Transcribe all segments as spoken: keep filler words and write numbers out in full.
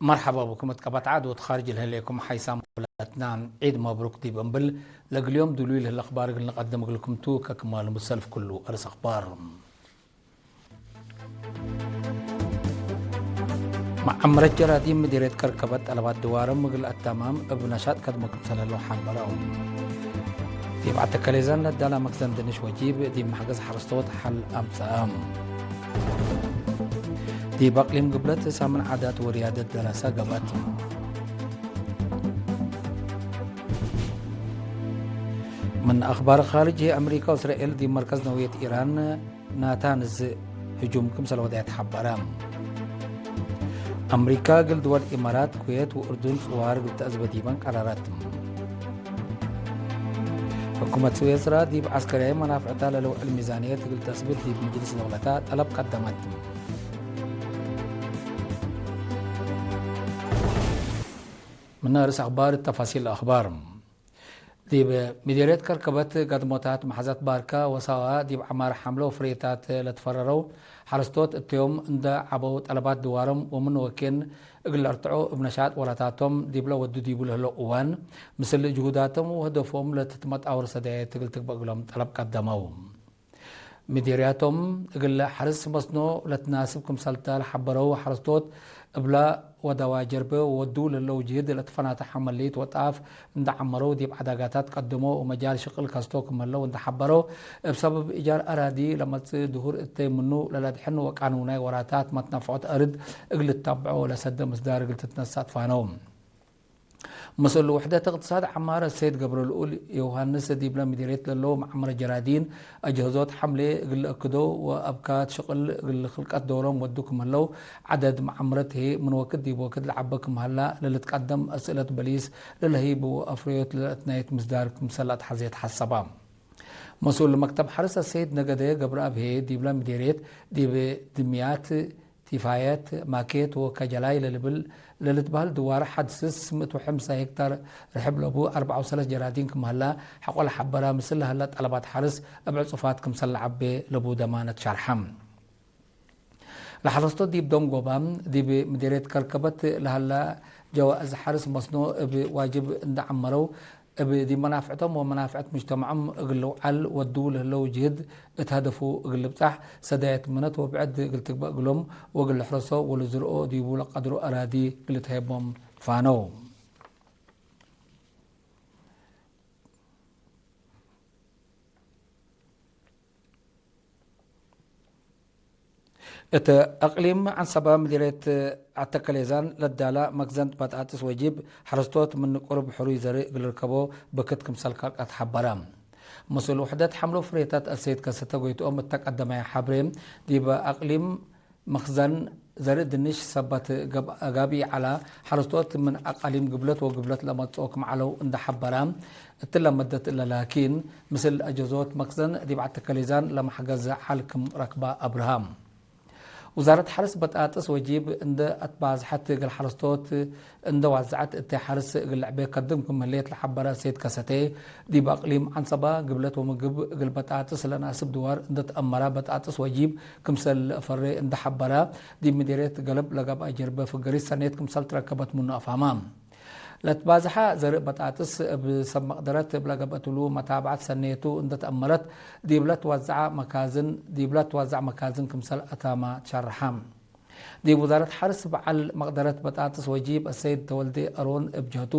መርሐባ ብኩም እት ቀበት ዐድ ወእት ካርጅ ለህሌኩም ሓይሳም ውላድና፣ ዒድ መብሩክ ዲብ እምብል፣ ለእግል ዮም ድሉይ ለህለ አኽባር እግል ንቀድም እግልኩም ቱ። ከክማሉ ምሰልፍ ክሉ አርእስ አኽባር። መዐምረት ጀራዲን ምዲርየት ከርከበት ጠለባት ድዋርም እግል አታማም እብ ነሻጥ ከድመ ክምሰል ህለው ሐበረው። ዲብ አተከሌዛን ለዳላ መክዘን ድንሽ ወጂብ ዲብ መሕገዝ ሐረስቶት ሐል አምጸአ። ዲብ አቅሊም ግብለት ሳምን ዓዳት ወርያደት ደራሳ ገብአት። ምን አኽባር ካርጅ፣ አምሪካ ወእስራኤል ዲብ መርከዝ ነውየት ኢራን ናታንዝ ህጁም ክምሰል ወድያት ሐበረ። አምሪካ እግል ድወል ኢማራት፣ ኩዌት ወእርዱን ጽዋር እግል ተአዝበ ዲበን ቀረረት። ሕኩመት ስዊስራ ዲብ ዐስከርያይ መናፍዕታ ለልውዕል ሚዛንየት እግል ተስብት ዲብ ምጅልስ ደውለታ ጠለብ ቀደመት። ምነ ርእስ አኽባር ተፋሲል አኽባር። ዲብ ምዴርየት ከርከበት ገድሞታት መሐዘት ባርከ ወሳዋ ዲብ ዐማር ሐምለ ወፍሬታት ለትፈረረው ሐረስቶት እተዮም እንደ ዐበው ጠለባት ድዋሮም ወምን ወኬን እግል ለአርትዖ እብ ነሻጥ ወላታቶም ዲብለ ወዱ ዲቡ ለህለው እዋን፣ ምስል ጅሁዳቶም ወህደፎም ለትትመጣወር ሰዳየት እግል ትግበእ እግሎም ጠለብ ቀደመው። ምዴርያቶም እግል ሐርስ መስኖ ለትናስብ ክምሰልተ ለሐበረው ሐረስቶት፣ እብላ ወደዋ ጀርበ ወወዱ ለህለው ጅህድ ለትፈናተ ሐመሊት ወጣፍ እንደ ዐመረው፣ ዲብ ዐዳጋታት ቀድሞ ወመጃል ሽቅል ከስቶ ክም ህለው እንደ ሐበረው፣ እብ ሰበብ እጃር አራዲ ለመጽእ ድሁር እተይ ምኑ ለለድሕን ወቃኑናይ ወራታት መትነፍዖት አርድ እግል ልትተብዖ ለሰደ ምስዳር እግል ትትነሰእ ትፋነው። መስኡል ውሕደት እቅትሳድ ዐማር አሰይድ ገብረልኡል ዮውሃንስ፣ ዲብለ ምዴርየት ለለው መዐምረት ጀራዲን፣ አጅህዞት ሐምሌ እግል ለአክዶ ወአብካት ሽቅል እግል ክልቀት ዶሮም ወዱ ክም ህለው፣ ዐደድ መዐምረት ህዬ ምን ወክድ ዲብ ወክድ ለዐበ ክም ሀላ ለልትቀደም አስእለት በሊስ ለለህይብ ወአፍረዮት ለለአትናየት ምስዳር ክምሰል ለአትሐዜ ተሐሰባ። መስኡል መክተብ ሐርስ አሰይድ ነገደ ገብረአብ ህዬ፣ ዲብለ ምዴርየት ዲብ ድምያት፣ ቲፋየት፣ ማኬት ወከጀላይ ለልብል ለልትበህል ድዋር ሐድ ስስ ምእት ወሐምሳ ሄክታር ርሕብ ለቡ አርበዕ ወሰለስ ጀራዲን ክም ሀላ ሐቆ ለሐበረ፣ ምስል ለሀለ ጠለባት ሐርስ እብ ዕጹፋት ክምሰል ለዐቤ ለቡ ደማነት ሸርሐ። ለሐረስቶት ዲብ ደንጎባ፣ ዲብ ምዴርየት ከርከበት ለሀላ ጀዋእዝ ሐርስ መስኖ እብ ዋጅብ እንደ ዐመረው፣ እብ ዲብ መናፍዕቶም ወመናፍዕት ሙጅተመዖም እግል ልውዓል ወዱ ለህለው ጅህድ እት ሀደፉ እግል ልብጻሕ፣ ሰዳየት ምነት ወብዕድ እግል ትግበእ እግሎም ወእግል ልሕረሶ ወልዝርኦ ዲቡ ለቀድሮ አራዲ እግል ልትሀየቦም ፋነው። እት አቅሊም ዐንሰበ ምዲርየት አተከሌዛን ለዳላ መክዘን በጣጥስ ወጂብ፣ ሐረስቶት ምን ቅሩብ ሕሩይ ዘርእ እግል ልርከቦ ብክት ክምሰል ካልቀት ሐበረ። መስኡል ውሕደት ሐምሎ ፍሬታት አሰይድ ከሰተ ጎይትኦም እተ ቀደመየ ሐብሬ፣ ዲበ አቅሊም መክዘን ዘርእ ድንሽ ሰበት ገብእ አጋብእ ዐለ። ሐረስቶት ምን አቃሊም ግብለት ወግብለት ለመጽኦ ክም ዐለው እንደ ሐበረ፣ እትለ መደት እለ ላኪን፣ ምስል አጀዞት መክዘን ዲብ አተከሌዛን ለመሕገዝ ሐል ክም ረክበ አብርሃ። ውዛረት ሐርስ በጣጥስ ወጂብ እንደ አትባዝሐት እግል ሐረስቶት እንደ ዋዘዐት እተ ሐርስ እግል ለዐቤ ከድም ክም ህሌት ለሐበረ ሰይድ ከሰቴ፣ ዲብ አቅሊም ዐንሰበ ግብለት ወምግብ እግል በጣጥስ ለናስብ ድዋር እንደ ተአመረ በጣጥስ ወጂብ ክምሰል ለአፈሬ እንደ ሐበረ፣ ዲብ ምዴርየት ገለብ ለገብአ ጀርበ ፍገሪት ሰኔት ክምሰል ትረከበት ምኑ አፍሀመ። ለትባዝሐ ዘርእ በጣጥስ እብ ሰብ መቅደረት እብ ለገብአት እሉ መታብዐት ሰኔቱ እንደ ተአመረት፣ ዲብ ለትወዘዐ መካዝን፣ ዲብ ለትወዘዕ መካዝን ክምሰል አታመ ትሸርሐ። ዲብ ውዛረት ሐርስ በዐል መቅደረት በጣጥስ ወጂብ አሰይድ ተወልዴ አሮን እብ ጀህቱ፣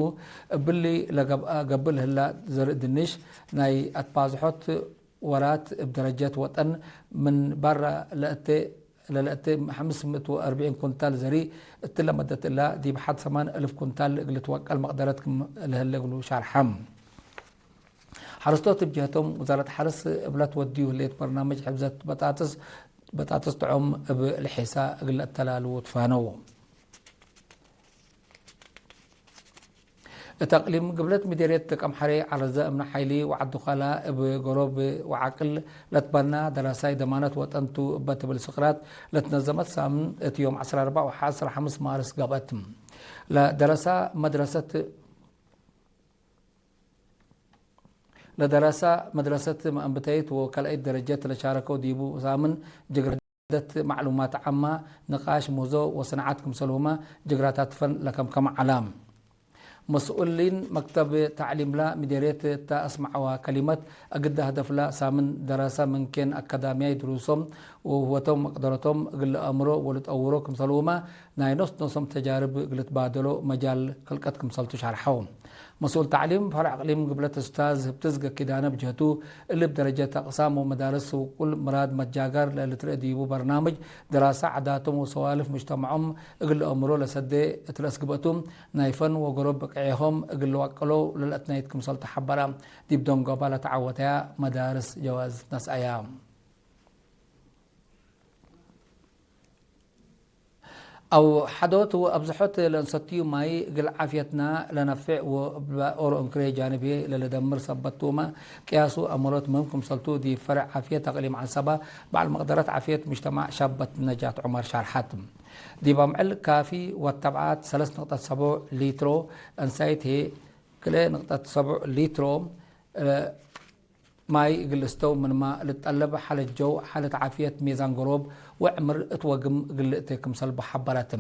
እብሊ ለገብአ ገብእ ለህላ ዘርእ ድንሽ ናይ አትባዝሖት ወራት እብ ደረጀት ወጠን ምን በረ ለእተ ለለእተ ሐምስ ምእት ወአርብዒን ኩንታል ዘርእ እትለ መደት እላ፣ ዲብ ሐድ ሰማን እልፍ ኩንታል እግል ልትወቀል መቅደረት ክም ለህለ እግሉ ሻርሐ። ሐረስቶት እብ ጀህቶም፣ ውዛረት ሐርስ እብ ለትወድዩ ህሌት በርናምጅ ሕፍዘት በጣጥስ፣ በጣጥስ ጥዑም እብ ልሒሳ እግል ለአተላልዉ ትፋነው። እት አቅሊም ግብለት ምዴርየት ደቀምሐሬ ዐረዘ እምነ ሐይሊ ወዐዱካላ እብ ገሮብ ወዐቅል ለትበና ደራሳይ ደማነት ወጠን ቱ እበ ትብል ስቅራት ለትነዘመት ሳምን እት ዮም ዐስራ አርበዕ ወሐ ዐስራ ሐምስ ማርስ ገብአት። ለደረሳ መድረሰት፣ ለደረሳ መድረሰት መአንብተይት ወከልአይት ደረጀት ለሻረከው ዲቡ ሳምን ጅግረ ለትሐደት መዕሉማት ዓማ፣ ንቃሽ፣ ሙዞ ወሰንዓት ክምሰልሁመ ጅግራታት ፈን ለከምከመ ዐለ። መስኡሊን መክተብ ተዕሊምላ ምዴርየት እተ አስመዐዋ ከሊመት፣ እግል ሀደፍላ ሳምን ደረሰ ምን ኬን አካዳምያይ ድሩሶም ወህወቶም መቅደረቶም እግል ለአምሮ ወልጠውሮ ክምሰልሁመ፣ ናይ ኖስ ኖሶም ተጃርብ እግል ልትባደሎ መጃል ክልቀት ክምሰልቱ ሸርሐው። መስኡል ተዕሊም ፈርዕ እቅሊም ግብለት እስታዝ ህብትዝገ ኪዳነ ብጀህቱ፣ እሊ እብ ደረጀት አቅሳም ወመዳርስ ውቁል ምራድ መጃጋር ለልትርኤ ዲቡ በርናምጅ ድራሰ ዓዳቶም ወሰዋልፍ ሙጅተመዖም እግል ለአምሮ ለሰዴ እት ረአስ ግብአቱ፣ ናይ ፈን ወገሮብ ብቅዔሆም እግል ልዋቅሎ ለልአትናይት ክምሰልቱ ሐበረ። ዲብ ደንጎባ ለተዓወተያ መዳርስ ጀዋዝ ነስአያ። አው ሐዶት ወአብዝሖት ለእንሰትዩ ማይ እግል ዓፍየትና ለነፍዕ ወእብ ኦሮ እንክርየ ጃንብ ህዬ ለልደምር ሰበት ቱመ ቅያሱ አመሮት ምህም ክምሰልቱ ዲብ ፈርዕ ዓፍየት አቅሊም ዐንሰበ በዐል መቅደረት ዓፍየት ሙጅተማዕ ሻበት ነጃት ዑመር ሸርሐት። ዲብ አምዕል ካፊ ወተብዓት ሰለስ ንቅጠት ሰቡዕ ሊትሮ፣ እንሳይት ህዬ ክልኤ ንቅጠት ሰቡዕ ሊትሮ፣ ማይ እግል ልስተው ምንመ ልትጠለብ፣ ሓለት ጀው፣ ሓለት ዓፍየት፣ ሜዛን ገሮብ ወዕምር እት ወግም እግል ልእቴ ክምሰልቡ ሐበረት።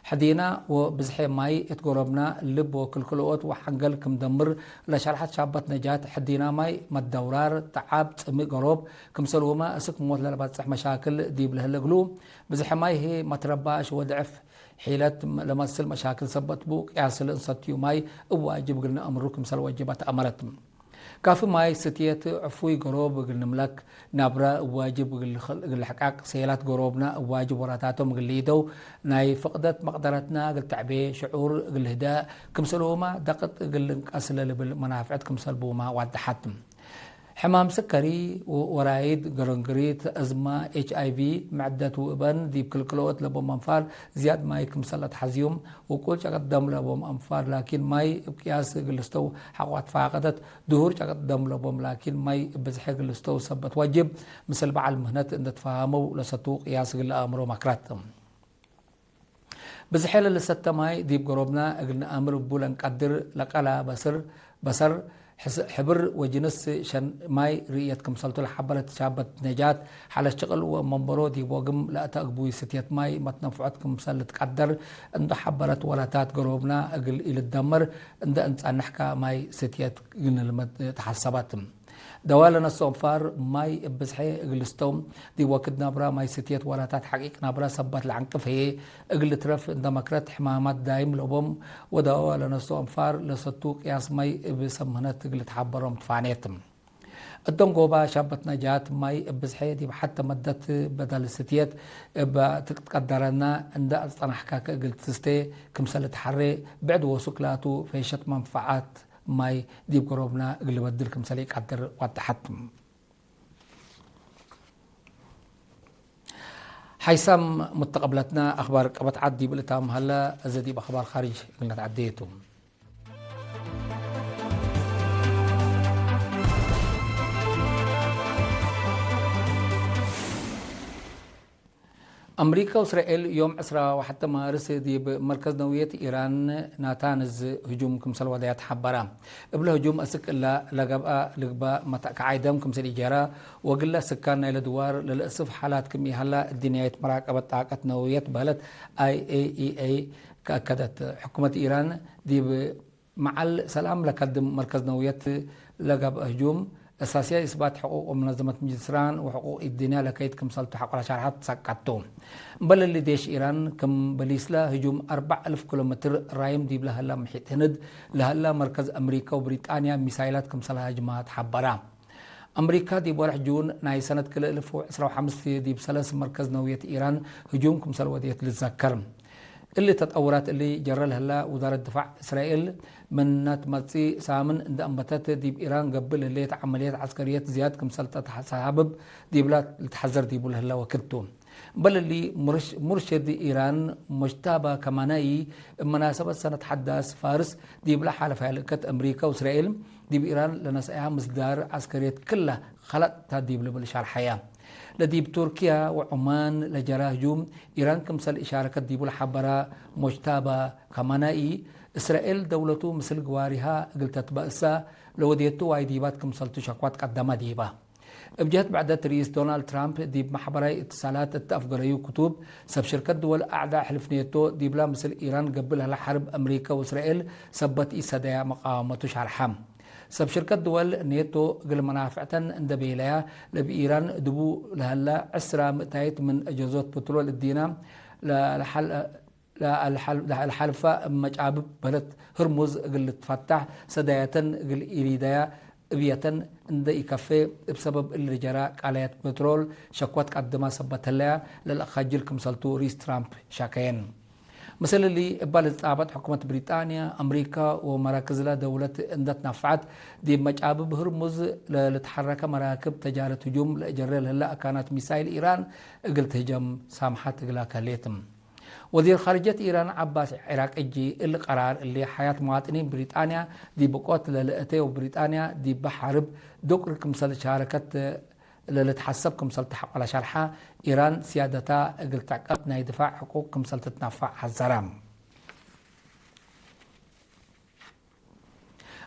ሕዲና ወብዝሐ ማይ እት ገሮብና ልብ ወክልክልኦት ወሐንገል ክም ደምር ለሸርሐት ሻበት ነጃት፣ ሕዲና ማይ መደውራር፣ ጠዓብ፣ ጽምእ ገሮብ ክምሰልሁመ እስክ ሞት ለልበጽሕ መሻክል ዲብ ለህለ እግሉ፣ ብዝሐ ማይ ህዬ መትረባሽ ወድዕፍ ሒለት ለመስል መሻክል ሰበት ቡ፣ ቅያስ ለእንሰትዩ ማይ እብ ዋጅብ እግል ነአምሩ ክምሰል ወጅበት አመረት። ካፊ ማይ ስትየት ዕፉይ ገሮብ እግል ንምለክ፣ ናብረ እብ ዋጅብ እግል ልሕቃቅ፣ ሴላት ገሮብነ እብ ዋጅብ ወራታቶም እግል ሊደው፣ ናይ ፍቅደት መቅደረትነ እግል ተዕቤ ሽዑር እግል ልህደእ፣ ክምሰልሁመ ደቅጥ እግል ልንቀስ ለልብል መናፍዕት ክምሰል ቡመ ዋደሐት። ሕማም ስከሪ፣ ወራይድ፣ ገረንግሪት፣ አዝመ፣ ኤች አይ ቪ፣ ምዕደት ወእበን ዲብ ክልክልኦት ለቦም አንፋር ዝያድ ማይ ክምሰል ለትሐዝዩም፣ ውቁል ጨቀጥ ደም ለቦም አንፋር ላኪን ማይ እብ ቅያስ እግል ልስተው ሐቆ አትፋቀደት፣ ድሁር ጨቀጥ ደም ለቦም ላኪን ማይ እብ ብዝሐ እግል ልስተው ሰበት ዋጅብ፣ ምስል በዐል ምህነት እንዴ ትፋሀመው ለሰቱ ቅያስ እግል ለአምሮ መክረት። ብዝሐ ለልሰተ ማይ ዲብ ገሮብነ እግል ነአምር እቡ ለእንቀድር ለቀላ በስር፣ በሰር፣ ሕስ-፣ ሕብር ወጅንስ ሸን ማይ ርእየት ክምሰልቱ ለሐበረት ሻበት ነጃት፣ ሓለት ሽቅል ወእብ መንበሮ ዲብ ወግም ለእተ እግቡይ ስትየት ማይ መትነፍዖት ክምሰል ልትቀደር እንዶ ሐበረት፣ ወራታት ገሮብነ እግል ኢልትደመር እንደ እንጸንሕከ ማይ ስትየት ግንልመድ ተሐሰበት። ደዋ ለነስኦ አንፋር ማይ እብ ብዝሐ እግል ልስተው፣ ዲብ ወክድ ናብራ ማይ ስትየት ወራታት ሐቂቅ ናብራ ሰበት ለዐንቅፍ ህዬ እግል ልትረፍ እንደ መክረት፣ ሕማማት ዳይም ለቦም ወደዋ ለነስኦ አንፋር ለሰቱ ቅያስ ማይ እብ ሰምህነት እግል ልትሐበሮም ትፋኔት። እት ደንጎባ ሻበት ነጃት ማይ እብ ብዝሐ ዲብ ሐተ መደት በደል ስትየት እብ ትትቀደረነ እንደ አጸናሕካከ እግል ትስቴ ክምሰል ልትሐሬ፣ ብዕድ ወሱክ ላቱ ፌሸት መንፈዓት ማይ ዲብ ገሮብነ እግል ልበድል ክምሰል ኢቀድር ወደሐት። ሓይሳም ሙተቀብለትነ አክባር ቀበት ዐድ ዲብ ልታም ሀለ፣ እዘ ዲብ አክባር ካርጅ እግል ነትዐዴ ቱ። አምሪከ ወእስራኤል ዮም ዕስራ ወሐተ ማርስ ዲብ መርከዝ ነውየት ኢራን ናታንዝ ህጁም ክምሰል ወደያ ተሐበረ። እብለ ህጁም አስክ እለ ለገብአ ልግበእ መትከዓይ ደም ክምሰል ኢጀረ ወእግለ ስካን ናይለ ድዋር ለልእስፍ ሓላት ክም ኢሀላ እድንያይት መራቀበት ጣቀት ነውየት በህለት አይ ኤ ኢ ኤ ከአከደት። ሕኩመት ኢራን ዲብ መዓል ሰላም ለከድም መርከዝ ነውየት ለገብአ ህጁም፣ አሳስያይ እስባት ሕቁቅ ወመነዘመት ምጅልስ ኢራን ወሕቁቅ እድንያ ለከይድ ክምሰልቱ ሐቆለ ሸርሐት ሰቀቱ። እምበል እሊ ዴሽ ኢራን ክም በሊስለ ህጁም አርበዕ አልፍ ኪሎ ሜትር ራይም ዲብለ ሀላ ምሒጥ ህንድ ለሀላ መርከዝ አምሪከ ወብሪጣንያ ሚሳይላት ክምሰል ሃጅማ ተሐበራ። አምሪካ ዲብ ወርሕ ጁን ናይ ሰነት ክልኤ አልፍ ወዕስራ ወሐምስ ዲብ ሰለስ መርከዝ ነውየት ኢራን ህጁም ክምሰል ወዴት ልትዘከር። እሊ ተጠውራት እሊ ጀረ ለህላ ውዛረት ድፋዕ እስራኤል፣ ምነ ትመጽእ ሳምን እንደ አንበተት ዲብ ኢራን ገብእ ለህሌት ዐመልየት ዐስከርየት ዝያድ ክምሰል ተትሰሃብብ ዲብላ ልትሐዘር ዲቡ ለህለ ወክድ ቱ። እምበል እሊ፣ ሙርሽ-፣ ሙርሽድ ኢራን ሙጅታባ ከማናኢ እብ መናሰበት ሰነት ሐዳስ ፋርስ ዲብላ ሓለፋ ያልእከት አምሪካ ወእስራኤል ዲብ ኢራን ለነስአያ ምስዳር ዐስከርየት ክለ ኸለጥ ተ ዲብ ልብል ሸርሐየ። ለዲብ ቱርክያ ወዑማን ለጀረ ህጁም፣ ኢራን ክምሰል ኢሻረከት ዲቡ ለሐበረ ሞጅታባ ካማናኢ፣ እስራኤል ደውለቱ ምስል ግዋሪሃ እግል ተትበእሳ ለወዴቱ ዋይዲባት ክምሰልቱ ሸክዋት ቀደመ ዲበ። እብ ጀህት ብዕደት ርኢስ ዶናልድ ትራምፕ ዲብ መሕበራይ እትሳላት እት አፍገረዩ ክቱብ፣ ሰብ ሽርከት ድወል አዕዳእ ሕልፍ ኔቶ ዲብላ ምስል ኢራን ገብእ ለህለ ሐርብ አምሪከ ወእስራኤል ሰበት ኢሰደያ መቃወመቱ ሻርሐ። ሰብ ሽርከት ድወል ኔቶ እግል መናፍዕተን እንደ ቤለያ፣ ለእብ ኢራን ድቡ ለሀለ ዕስራ ምእታይት ምን አጀዞት ፕትሮል እዲና ለአልሐል-፣ ለአልሐል-፣ ለአልሐልፋ እብ መጫብብ በለት ህርሙዝ እግል ልትፈታሕ ሰዳያተን እግል ኢሊደያ እብየተን እንደ ኢከፌ፣ እብ ሰበብ እሊ ጀራ ቃለያት ፕትሮል ሸክወት ቀድማ ሰበት ህለያ ለልአካጅል ክምሰልቱ ርኢስ ትራምፕ ሻከየን። ምስል እሊ፣ እባ ልትጻበጥ ሕኩመት ብሪጣንያ፣ አምሪካ ወመራክዝለ ደውለት እንደ ትናፈዐት፣ ዲብ መጫብብ ህርሙዝ ለልትሐረከ መራክብ ተጃረት ህጁም ለእጀሬ ለህለ አካናት ሚሳይል ኢራን እግል ትህጀም ሳምሐት እግላ ከሌት። ወዚር ካርጀት ኢራን ዐባስ ዒራቅጂ፣ እሊ ቀራር እሊ ሐያት መዋጥኒን ብሪጣንያ ዲብ ብቆት ለልአቴ ወብሪጣንያ ዲበ ሐርብ ዱቅሪ ክምሰል ሻረከት ለልትሐሰብ ክምሰል ተሐቆለ ሸርሐ፣ ኢራን ስያደታ እግል ትዕቀብ ናይ ድፋዕ ሕቁቅ ክምሰል ትትናፋዕ ሐዘረ።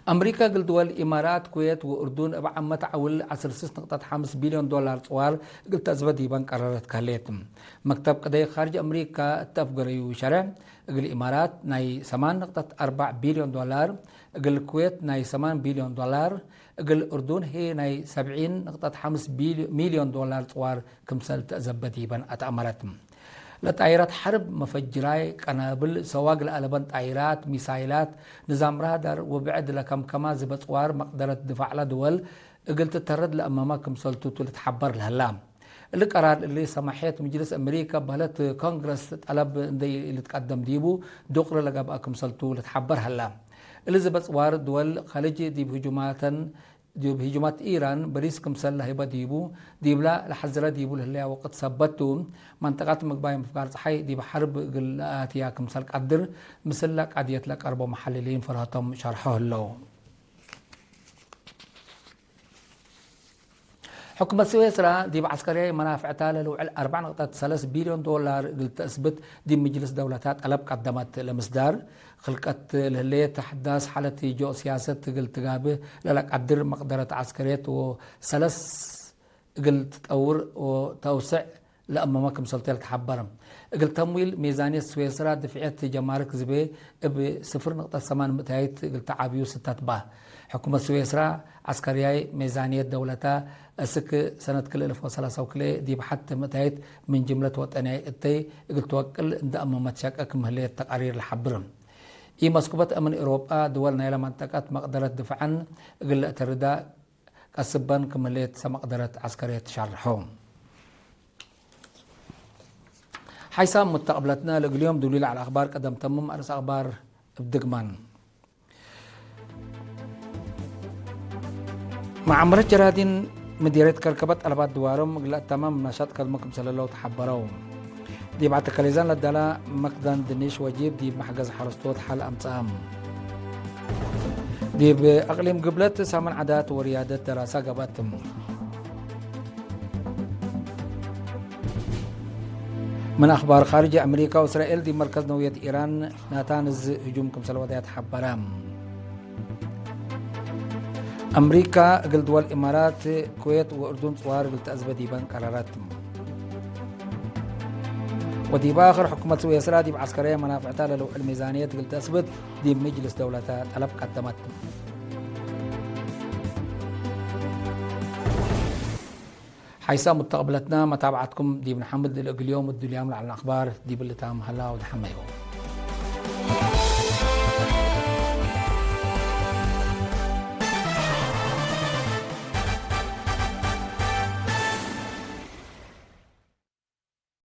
አምሪከ እግል ድወል ኢማራት፣ ኩዌት ወእርዱን እብ ዓመት ዐውል ዐስር ስስ ንቅጠት ሐምስ ቢልዮን ዶላር ጽዋር እግል ተአዝበ ዲበን ቀረረት ከህሌት። መክተብ ቅደይ ካርጅ አምሪከ እት አፍገረዩ ሸሬዕ፣ እግል ኢማራት ናይ ሰማን ንቅጠት አርበዕ ቢልዮን ዶላር፣ እግል ኩዌት ናይ ሰማን ቢልዮን ዶላር፣ እግል እርዱን ህይ ናይ ሰብዒን ንቅጠት ሐምስ ቢል-፣ ሚልዮን ዶላር ጽዋር ክምሰል ተአዘበ ዲበን አትአመረት። ለጣይራት ሐርብ፣ መፈጅራይ፣ ቀናብል፣ ሰዋግ ለአለበን ጣይራት፣ ሚሳይላት፣ ንዛም ራዳር ወብዕድ ለከምከማ ዝበ ጽዋር መቅደረት ድፋዕ ለድወል እግል ትተረድ ለአመመ ክምሰልቱ ቱ ልትሐበር ለህላ። እሊ ቀራር እሊ ሰማሕየት ምጅልስ አመሪከ በህለት ኮንግረስ ጠለብ እንዴ ኢልትቀደም ዲቡ ዱቅሪ ለገብአ ክምሰልቱ ልትሐበር ሀላ። እሊ ዝበ ጽዋር ድወል ከልጅ ዲብ ህጁማተን፣ ዲብ ህጁማት ኢራን በሪስ ክምሰል ለህይበ ዲቡ፣ ዲብላ ለሐዝረ ዲቡ ለህለያ ወቅት ሰበት ቱ፣ መንጠቀት ምግባይ ምፍጋር ጸሓይ ዲብ ሐርብ እግል ለአትያ ክምሰል ቀድር፣ ምስለ ቃድየት ለቀርቦ መሐልሊን ፈርሀቶም ሸርሖ ህለው። ሕኩመት ስዌስራ ዲብ ዐስከርያይ መናፍዕታ ለልውዕል አርበዕ ንቅጠት ሰለስ ቢልዮን ዶላር እግል ተአስብት ዲብ ምጅልስ ደውለታ ጠለብ ቀደመት። ለምስዳር ክልቀት ለህሌት አሕዳስ ሓለት ጂኦሲያሰት እግል ትጋብእ ለለቀድር መቅደረት ዐስከርየት ወሰለስ እግል ትጠውር ወተውስዕ ለአመመ ክምሰልቱ ለተሐበረ። እግል ተምዊል ሜዛንየት ስዌስራ ድፍዕየት ጀማርክ ዝቤ እብ ስፍር ንቅጠት ሰማን ምእታይት እግል ተዓብዩ ስተት ባ። ሕኩመት ስዌስራ ዐስከርያይ ሜዛንየት ደውለታ እስክ ሰነት ክልኤ እልፍ ወሰላሳ ወክልኤ ዲብ ሐት ምእታይት ምን ጅምለት ወጠንያይ እተይ እግል ትወቅል እንደ አመመት ሸቀ ክም ህሌት ተቃሪር ለሐብር። ኢመስኩበት አምን ኤውሮጳ ድወል ናይለ መንጠቀት መቅደረት ድፍዐን እግል ለአተርዳ ቀስበን ክም ህሌት ሰመቅደረት ዐስከርየት ሻርሖ። ሓይሳም ሙተቅብለትነ ለእግል ዮም ዱሊ ለዐለ አክባር ቀደም ተምም። አርእስ አክባር እብ ድግማን። መዓመረት ጀራዲን ምዲርየት ከርከበት ጠለባት ድዋሮም እግል ለአተማም ናሻጥ ከድሞ ክምሰል ህለው ተሐበረው። ዲብ አተከሌዛን ለዳላ መክዳን ድኒሽ ወጂብ ዲብ መሕገዝ ሐረስቶት ሐል አምጽአም። ዲብ አቅሊም ግብለት ሳምን ዓዳት ወርያደት ደራሳ ገብአትም። ምን አክባር ካርጅ፣ አምሪካ ወእስራኤል ዲብ መርከዝ ነውየት ኢራን ናታንዝ ህጁም ክምሰል ወደያት ሐበረ። አምሪካ እግል ድወል ኢማራት፣ ኩዌት ወእርዱን ጽዋር እግል ተአዝበ ዲበን ቀረረት። ወዲብ አክር፣ ሕኩመት ስዌስራ ዲብ ዐስከርያይ መናፍዕታ ለልውዕል ሚዛንየት እግል ተአስብት ዲብ ምጅልስ ደውለተ ጠለብ ቀደመት። ሓይሳም ሙተቅብለትና፣ መታብዓትኩም ዲብ ነሐምድ። ለእግል ዮም እዱልያም ለዐልነ አክባር ዲብ እሊ ታም ሀላ ወደሐመዩ።